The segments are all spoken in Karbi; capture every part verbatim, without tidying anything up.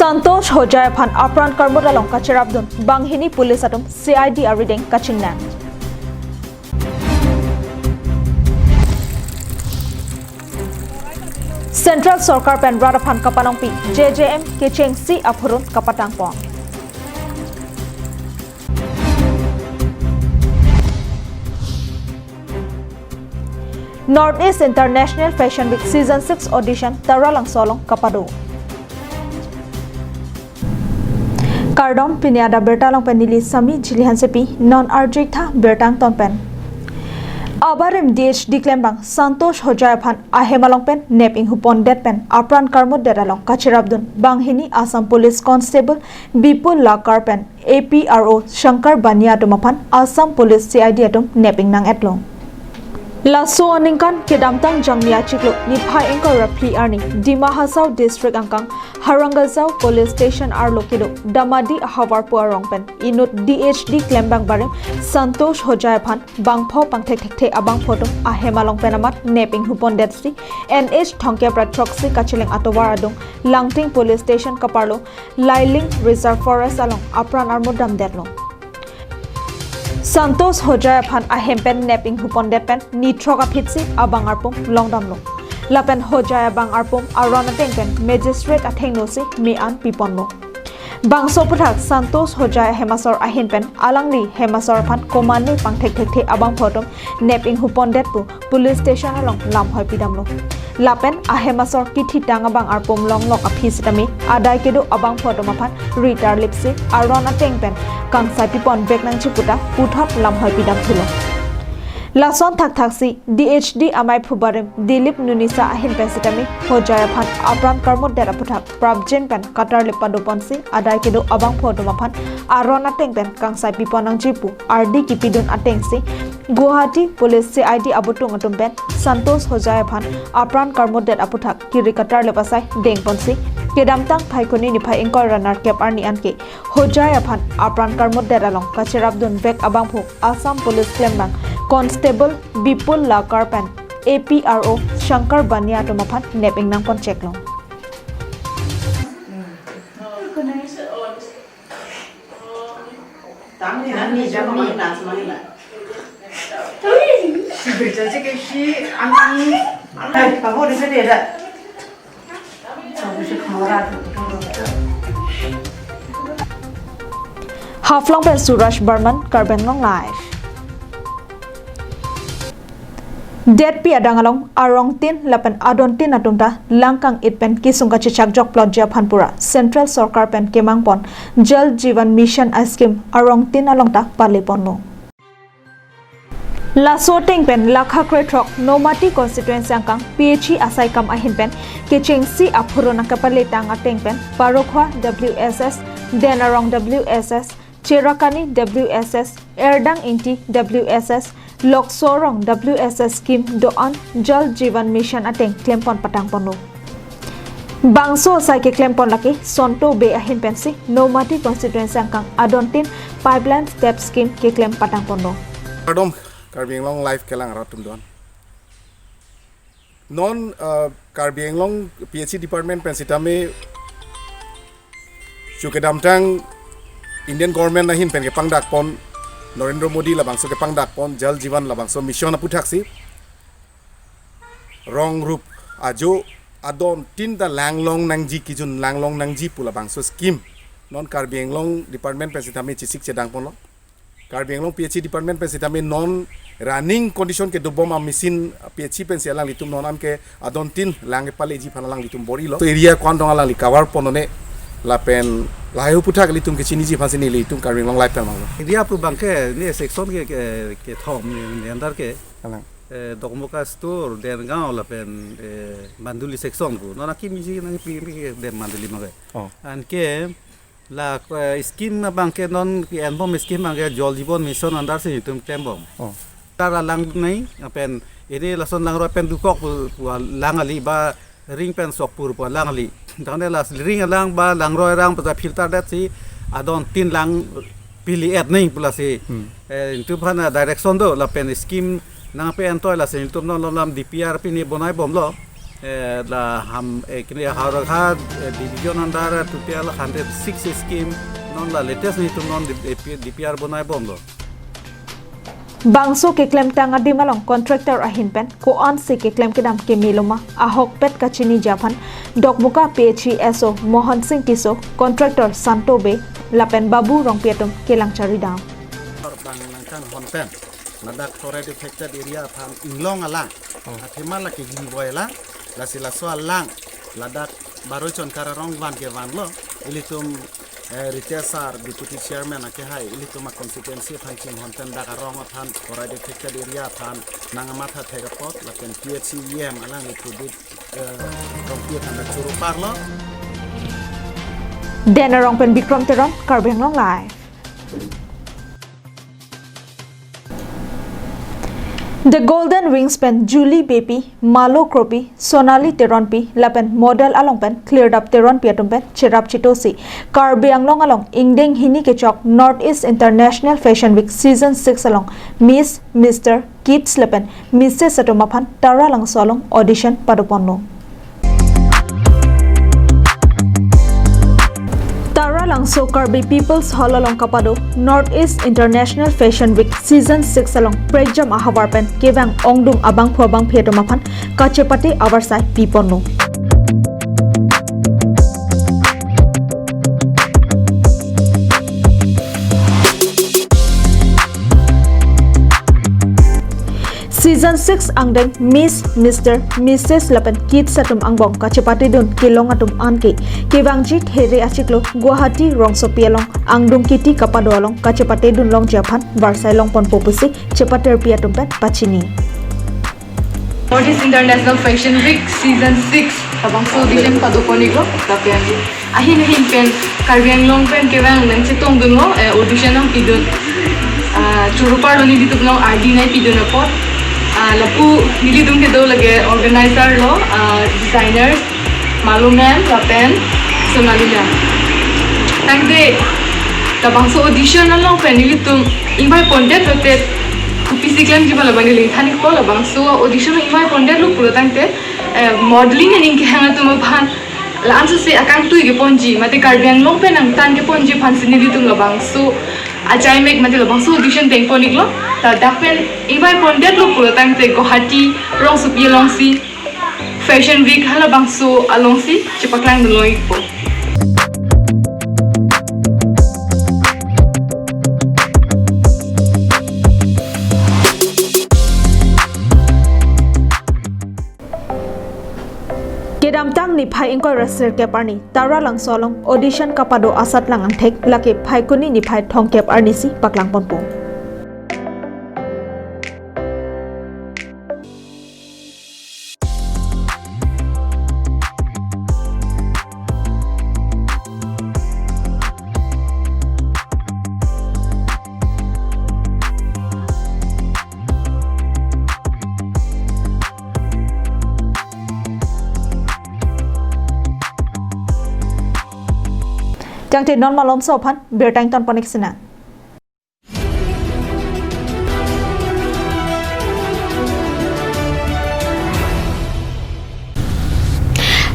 Santosh Hojai aphan apran karmot along kacherapdun banghini police atum C I D arideng kachingnang. Central Sorkar pen rat aphan kapanongpi J J M kechengsi aphurun kapatangpon. North East International Fashion Week Season six Audition Taralangso along kapado. Kardom, pini adak birta along pen neli Sami Jili Hansepi, non arjitha birta angton pen. Abarim D H D klembang Santosh Hojai aphan ahem along pen nep inghupondet pen apran karmotdet along kacherapdun banghini Assam Police Constable Bipul Lakar pen A P R O Shankar Bania atum aphan Assam Police C I D atum nep ingnang-etlo. Laso aningkan kedamtang Jangmi achiklo niphai ingkoi ra phli arni Dima Hasao District angkang Harangajao Police Station arlo kedo Damadi ahavarpo arong pen inut D H D klembang barim Santosh Hojai aphan bangpho pangthekthekthe abangpho atum ahem along pen amat nep inghupondetsi N H thomkep ra throksi kacheleng atovar adung Langting Police Station kaparlo Lailing Reserve Forest along apran armut damdetlo. Santosh Hojai aphan ahem pen nep inghupondet pen nithrok aphitsi abang arpum longdamlo. Lapen Hojai abang arpum aron ateng pen magistrate athengnosi me-an piponlo. Bangso aputhak Santosh Hojai ahem asor ahin pen alangli hem asor aphan komane pangthekthekthe abangpho atum nep inghupondet pu police station along lamhoi pidamlo. Lapen ahem asor kithitang abang arpum longlok aphi sitame adai kedo abangpho atum aphan ritar lipsi aron ateng pen kangsai pipon vek nangji puta puthot lamhoi pidamthulo. Lason thakthaksi D H D amei phubarim Dilip Nunisa ahin pen sitame Hojai aphan apran karmotdet aputhak prapjin pen katarlip padoponsi adai kedo abangpho atum aphan aron ateng pen kangsai pipon nangji pu ardi kipidun atengsi Guwahati Police C I D abutung atum pen Santosh Hojai aphan apran karmotdet aputhak kiri katarlip asai dengponsi kedamtang Phaikuni niphai ingkoi ra nerkep arni anke Hojai aphan apran karmotdet along kacherapdun vek abangphu Assam Police klembang Constable Bipul Lakar pen A P R O Shankar Bania atum aphan nep ingnangpon cheklo. Haflong pen Suraj Barman, Karbi Anglong Live. Detpi adang along arong tin lapen adon tin atum ta lang kang-it pen kesung kachechak jokplotji aphan pura Central Sorkar pen kemangpon Jal Jeevan Mission a-scheme arong tin along ta paleponlo. Laso ateng pen lakha krethrok Nomati constituency angkang P H E asai kam ahin pen kechengsi aphurun nangkapaletang ateng pen Parokhwa W S S, Denarong W S S, Cherakani W S S, Erdang Ingti W S S, Loksorong W S S scheme do-an Jal Jeevan Mission ateng klempon patangponlo. Bangso asai keklempon lake Sonto Bey ahin pensi Nomati constituency angkang adon tin pipeline step scheme keklem patangponlo. Kardom, Karbi Anglong Live kelang rat atum doan. Non, uh, Karbi Anglong P H E department pen sitame chu kedamtang Indian government ahin pen kepangdakpon, Narendra Modi labangso kepangdakpon Jal Jeevan labangso mission aputhaksi rong rup ajo adon tin ta langlong nangji, kejun langlong nangji pu labangso scheme non Karbi Anglong department pen sitame chesik chedangponlo. Karbi Anglong P H E department pen sitame non running condition kedobom a-machine P H E pensi alanglitum non anke adon tin lang kepaleji aphan alanglitum bor-ilo. So area ko-an dong alangli cover pon un-e lapen lahai aputhak ilitum kechiniji aphansi nelitum Karbi Anglong Live pen manglo. Area pu abangke ne section ke, ke, kethom ne, ne under ke. Alang. Eh, Dokmoka Store, Dergaon lapen, eh, Manduli section pu. Non akimiji nangpi, pi ke Manduli mangke. Oh. Anke la, eh, scheme abangke non ke-enbom scheme abangke Jal Jeevan Mission under si itum klembom. Oh. Tar alang nai, lapen ini lason langroi pen dukok pu, pu alang kali ba ring pen sokpur pu alang kali. Tangte la ring alang ba langroi alang pu ta filter detsi adon tin lang pili-et nai pu lasi. Hmm. Eh, itum aphan direction do lapen scheme nangpe-entoi lasi itum non lam D P R pini bonaibomlo. Eh, la ham, eh, kini Howraghat, eh, division under total hundred six scheme, non la latest nelitum non D P, D P R bonai bomlo. Bangso keklemtang adim along contractor ahin pen ko-ansi keklem kedam kemelo ma ahokpet kachiniji aphan Dokmoka P H E S O Mohan Singh Tisso, contractor Santo Bey lapen Babu Rongpi atum kelang charidam. Bang nangkanghon pen ladak flood affected area aphan inglong alang, athema lake hinvoi alang, lasi laso alang ladak Baroichon Kararong van kevanlo, ilitum, eh, Ritesh sir, Deputy Chairman akehai, ilitum a-constituency aphan chinghon pen dak arong aphan, flood affected area aphan nangkamatha thek apot, lapen P H E E M alanglitum Pudit, eh, Rongpi aphan dak choro parlo. Den Arong pen Bikram Teron, Karbi Anglong Live. The Golden Wings pen Julie Beypi, Malo Kropi, Sonali Teronpi, lapen model along pen Klirdap Teronpi atum pen cherap chitosi Karbi Anglong along ingdeng hini kechok North East International Fashion Week Season six along Miss, Mister, Kids lapen Misses atum aphan Taralangso along audition padoponlo. Taralangso Karbi People's Hall along kapado North East International Fashion Week Season six along prekjam ahavar pen kevang ongdung abangphu abangphi atum aphan kachepate avarsai piponlo. Season six angdeng Miss, Mister, Misses lapen Kids atum angbong kachepatedun kelong atum anke kevangji There achiklo Guwahati rongsopi along angdung kiti kapado along kachepatedun longji aphan varsai longponpo pusi chepaterpi atum pen pachini. North East International Fashion Week Season six labangso audition padoponlo, lapen ahin ahin pen Karbi Anglong pen kevang nangchetongdunlo, eh, audition nangpidun. Ah, choro parlo nelitum along R D nangpidun apot. Ah, lapu nelitum kedo lake organizer lo, ah, designers, Malo ma'am lapen Sonali ma'am. Tangte labangso audition along pen nelitum ingvaipondet lote kopisi klemji ma labang neli than-ikpo, labangso audition ingvaipondetlo pulo tangte, eh, modeling aning kehang atum aphan la-anso si akangtui keponji, mate Karbi Anglong pen nangtan keponji aphansi nelitum labangso achaimek mate labangso audition dengpon-iklo. Ta dak pen ingvaipondetlo pulo tangte Guwahati rongsopi alongsi Fashion Week halabangso alongsi chepaklangdun long-ikpo. Kedamtang niphai ingkoi ra sirkep arni Taralangso along audition kapado asatlang angthek lake Phaikuni niphai thomkep arnisi paklangponpo. Tangte non malomso aphan birta ingtonpon-ik sinang.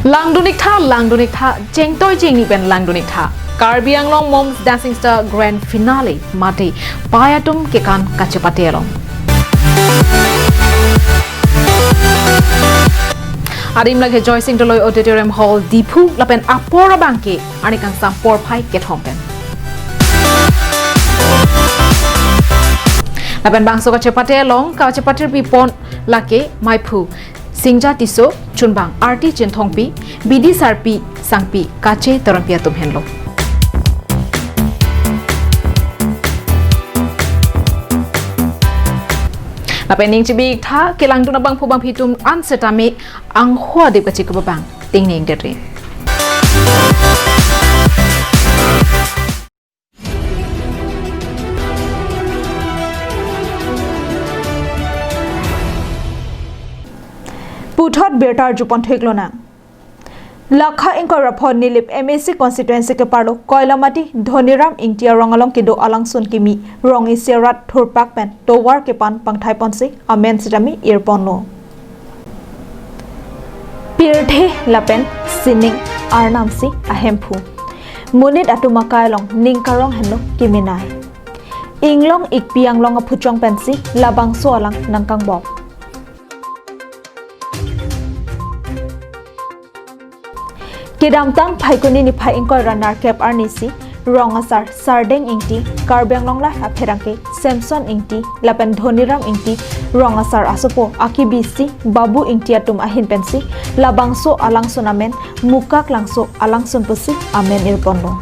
Langdun-iktha, langdun-iktha, chengtoi chengni pen langdun-iktha. Karbi Anglong Mom's Dancing Star Grand Finale mate pai atum kekan kachepate along. Adim lake Joysing Doloi Auditorium Hall, Diphu, lapen apor abangke arni kangsam porphai kethom pen. Lapen bangso kachepate along kachepaterpipon lake maiphu Singja Tisso, chunbang Arti Chinthongpi, bidi sarpi sangpi Kache Teronpi atum henlo. Lapen ning chibi-iktha, kelangdun abangphu bangphi atum an setame anghua dip kachikup abang tingningdetri. Puthot birta arjupon thik lonang. Lakha ingkoi ra pho Nilip M A C constituency keparlo Koilamati Dhoniram Ingti arong along kedo alangsun kimi rong isi arat thurpak pen tovar kepan pangthaiponsi amen sitame irponlo. Pirthe lapen sining arnam si ahemphu. Monit atum akai along ning karong henlo kemenei. Inglong ikpi anglong aphuchong pensi labangso alang nangkangbok. Kedamtang Phaikuni niphai ingkoi ra nerkep arni si rong asar Sardeng Ingti, Karbi Anglong Live apherangke Samson Ingti lapen Dhoniram Ingti, rong asar asopo akibi si Babu Ingti atum ahin pensi labangso alangsun amen Mukaklangso alangsun pusi amen irponlo.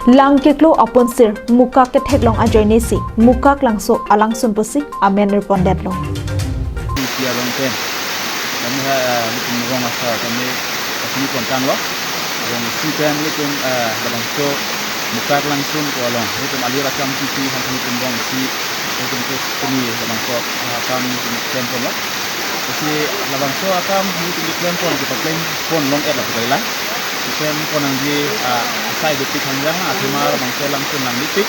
Lang keklo aponsir Mukak ketheklong ajoine si Mukaklangso alangsun pusi amen irpondetlo. Isi along pen kami ha, ah, nelitum rong asar kami kasini pon tanglo. Rong isi pen nelitum, ah, labangso Mukaklangsun ko along nelitum alir akam titi han nelitum rong isi nelitum ke kami labangso, ah, akam nelitum klem ponlo. Lasi labangso akam nelitum keklem pon, kepaklem pon long-et lapu kalilang. Keklem pon nangji, ah, asai dopik hangjang, athema labangso alangsun nanglipik.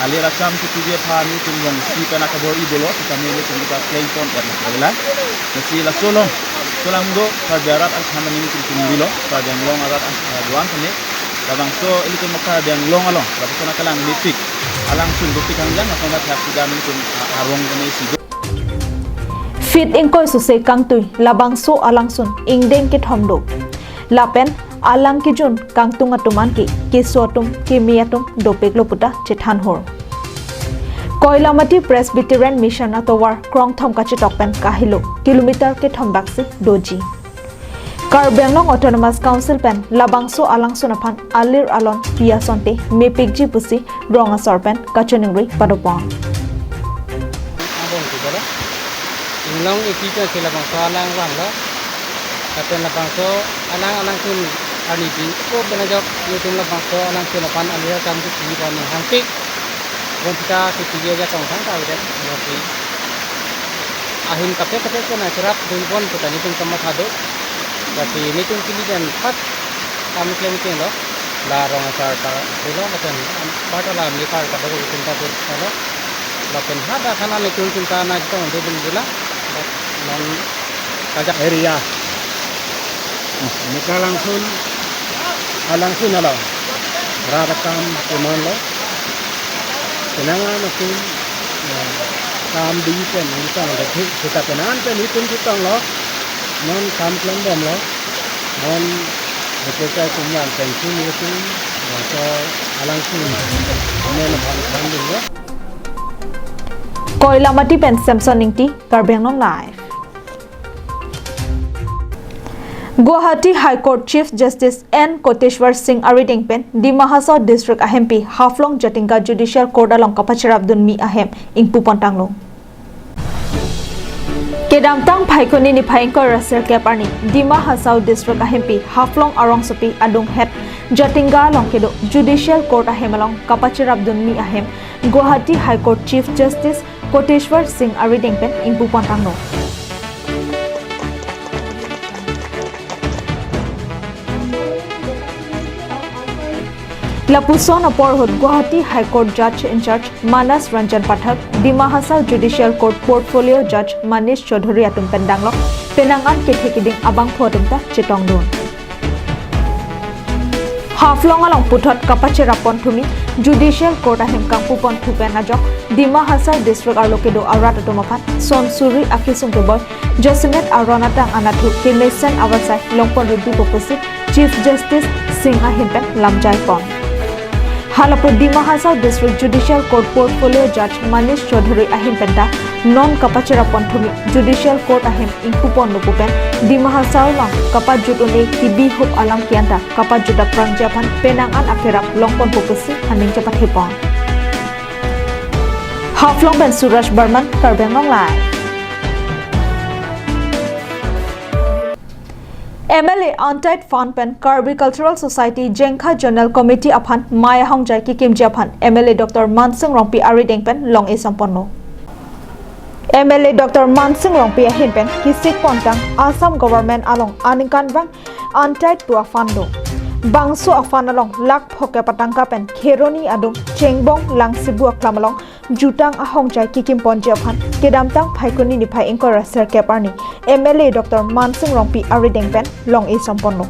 Alir akam titi aphan nelitum rong isi pen akabor-i dolo, titame nelitum kepaklem pon-et lapu kalilang. Lasi laso along, laso along do Karbi arat aphan nelitum tungrilo, Karbi Anglong arat, ah, do-an kami. Labangso ilitum Karbi Anglong along, labangso nangkalanglipik alangsun dopik hangjang, laso nangthak sidam nelitum, ah, arong kami si do. Feet ingkoi sose kangtui labangso alangsun ingdeng kethom do. Lapen alang kejun kangtung atum anke keso atum keme atum dopiklo puta chethanhor. Koilamati Presbyterian Mission atovar krongthom kachetok pen kahelo kilometer kethom daksi doji. Karbi Anglong Autonomous Council pen labangso alangsun aphan alir alon pi asonte mepikji pusi rong asar pen kachiningri padopon. Abang tu bala. Inglong iti kan sila bangso alang vanglo. Lapen labangso alang alangsun arni bin ko benajok nelitum labangso alangsun aphan alir akam titi aphan ninghangpik. Bon kita titi ajakong thangta udah nasi. Ahin kaprek kaprek ke nangcherap dunpon puta nelitum kamatha do. Lasi nelitum pini dan pat kam klem kenglo. La rong asar ta pulo lapen parta la mekar ta baru nelitum ta dur salo. Lapen hada khana nelitum ta nangtong do bin bila. Non kajak area. Mukaklangsun, alangsun along rat akam kemonlo. Penang an atum, eh, kam di pen nangtong lo, thik, thik penang an pen nelitum chetonglo. Non kam klembomlo. Non bekerja kumyan pensi nelitum, bangso alangsun amen aphan thandunlo. Koilamati pen Samson Ingti, Karbi Anglong Live. Guwahati High Court Chief Justice N Koteshwar Singh arideng pen Dima Hasao District ahempi Haflong Jatinga Judicial Court along kapacherapdunmi ahem ingpupon tanglo. Kedamtang Phaikuni niphai ingkoi ra sirkep arni Dima Hasao District ahempi Haflong arongsopi adunghet Jatinga along kedo Judicial Court ahem along kapacherapdunmi ahem Guwahati High Court Chief Justice Koteshwar Singh arideng pen ingpupon tanglo. Lapuson apor ahut Guwahati High Court Judge in Charge Manas Ranjan Pathak, Dima Hasao Judicial Court Portfolio Judge Manish Chaudhary atum pen danglok penang an kethe kiding abangphu atum ta chetongdun. Haflong along puthot kapacherap ponthumi Judicial Court ahem kangpupon thupen ajok Dima Hasao District arlo kedo arat atum aphan son suri akesung keboi jasemet aron atang anatthu kemesen avarsai longpon rudi pusi Chief Justice Singh ahin pen lamjai pon. Halapu Dima Hasao District Judicial Court Portfolio Judge Manish Chaudhary ahin pen ta non kapacherap ponthumi Judicial Court ahem ingpupon lo pupen Dima Hasao along kapajut un-e kibi hup alam ke-anta kapajut aphrangji aphan penang an akerap longpon pusi haning chepathe pon. Haflong pen Suraj Barman, Karbi Anglong Live. M L A Untied Fund pen Karbi Cultural Society Jengkha Zonal Committee aphan mei ahongjai kekimji aphan M L A Doctor Mansing Rongpi arideng pen long-e samponlo. M L A Doctor Mansing Rongpi ahin pen kisik pontang Assam Government along aningkanvang Untied pu a-fund do. Bangso a-fund along lakh phokep atangka pen Kheroni adung Chengbong Langsibu aklam along jutang ahongjai kikim ponji aphan kedamtang Phaikuni niphai ingkoi ra sirkep arni M L A Doctor Mansing Rongpi arideng pen long-e som ponlo.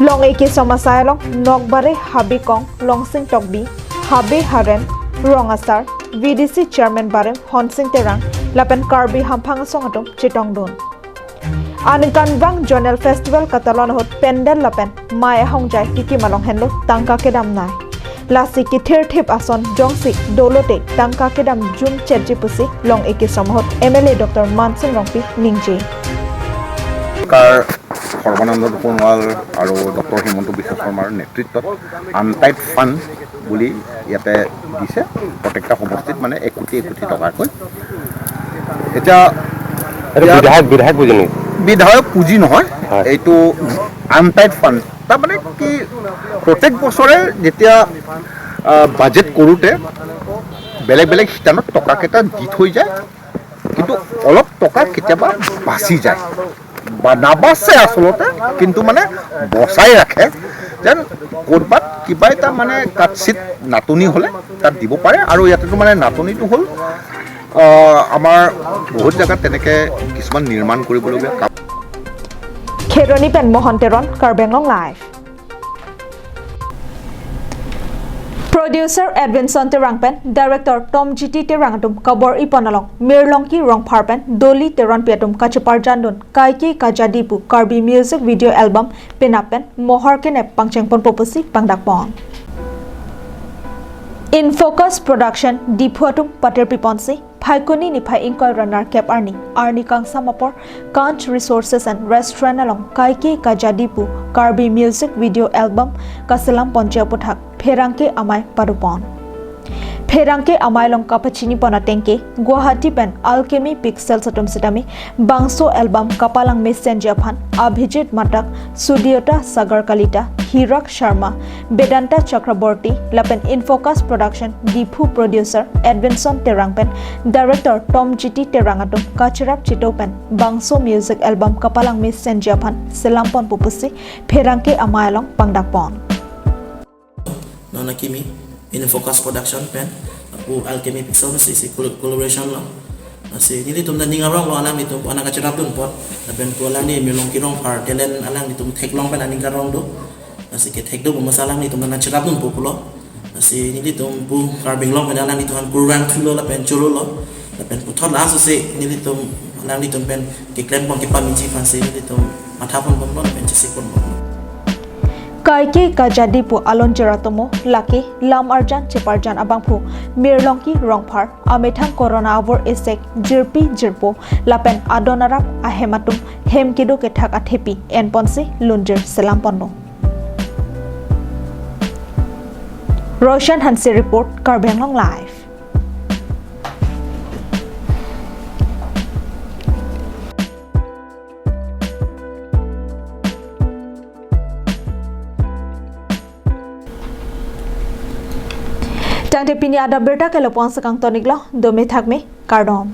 Long-e kesom asai along Nokbare Habe Kong, Longsing Tokbi, Habe Haren, Rong Asar, V D C Chairman Barim Honsing Terang lapen Karbi Hamphang Asong atum chetongdun. Aningkanvang Zonal Festival katalon ahut pandal lapen mei ahongjai kikim along henlo tangka kedamnei. Lasi kethirthip ason jongsi dolote tangka kedam jumchetji pusi long-e kesom ahut M L A Doctor Mansing Rongpi ningje. চৰকাৰ সৰ্বানন্দ সোণোৱাল আৰু ডক্টৰ হিমন্ত বিশ্ব শৰ্মাৰ নেতৃত্বত untied fund বুলি ইয়াতে দিছে। প্ৰত্যেকটা সমষ্টিত মানে এক কোটি এক কোটি টকাকৈ। এতিয়া এইটো ইয়াত বিধায়ক, বিধায়ক পুঁজি নেকি? বিধায়ক পুঁজি নহয়, হয়। এইটো আনটাইড ফাণ্ড। তাৰমানে কি, প্ৰত্যেক বছৰে যেতিয়া, আহ, বাজেট কৰোঁতে বেলেগ বেলেগ স্থানত টকাকেইটা দি থৈ যায়, কিন্তু অলপ টকা কেতিয়াবা বাচি যায় বা নাবাচে আচলতে, কিন্তু মানে বচাই ৰাখে যেন ক'ৰবাত কিবা এটা মানে কাটচিত নাটনি হ'লে তাত দিব পাৰে। আৰু ইয়াতেতো মানে নাটনিটো হ'ল, আহ, আমাৰ বহুত জেগাত তেনেকে কিছুমান নিৰ্মাণ কৰিবলগীয়া কাম। Kheroni pen Mohan Teron, Karbi Anglong Live. Producer Edwinson Terang pen Director Tom G T Terang atum kabor-i pon along Mirlongki Rongphar pen Dolly Teronpi atum kacheparjandun Kaike Kajadi pu Karbi Music Video Album penap pen mohor kenep pangcheng ponpo pusi pangdak pon. In Focus Production Diphu atum patirpi ponsi Phaikuni niphai ingkoi ra nerkep arni, arni kangsam apor Kanch Resources and Restaurant along Kaike Kajadi pu Karbi Music Video Album kaselam ponji aputhak pherangke amei pado pon. Pherangke amei along kapachini pon atengke Guwahati pen Alchemy Pixels atum sitame bangso album kapalang mesenji aphan Abhijit Matak, Sudiyota Sagar Kalita, Hirak Sharma, Vedanta Chakraborty lapen In Focus Production Diphu producer Edwinson Terang pen director Tom G T Terang atum kacherap cheto pen bangso music album kapalang mesenji aphan selam ponpo pusi pherangke amei along pangdak pon. Non akimi In Focus Production pen pu Alchemy Pixel si, si col-, collaboration lo. Lasi nelitum ta ning arong lo alanglitum pu anang kacherapdun apot. Lapen pu alangli Mirlongki Rongphar talent alanglitum theklong pen aning karong do. Lasi kethek do pu masa alanglitum ta nangcherapdunpo pulo. Lasi nelitum pu Karbi Anglong pen alanglitum aphan kurvangthulo lapen chorolo. Lapen puthot la aso si nelitum alanglitum pen keklem pon kepameji aphansi nelitum matha pon bomlo lapen chesik pon bomlo. Kaike Kajadi pu alonjir atomo lake lam arjan cheparjan abangphu Mirlongki Rongphar amethang corona avur esek jirpi jirpo lapen adon arap ahem atum hem kedo kethak athepi enponsi lunjir selam ponlo. Roshan Hanse report, Karbi Anglong Live. Tangte pini adap birta ke lapu-an si kangton-iklo, dome thakme, kardom.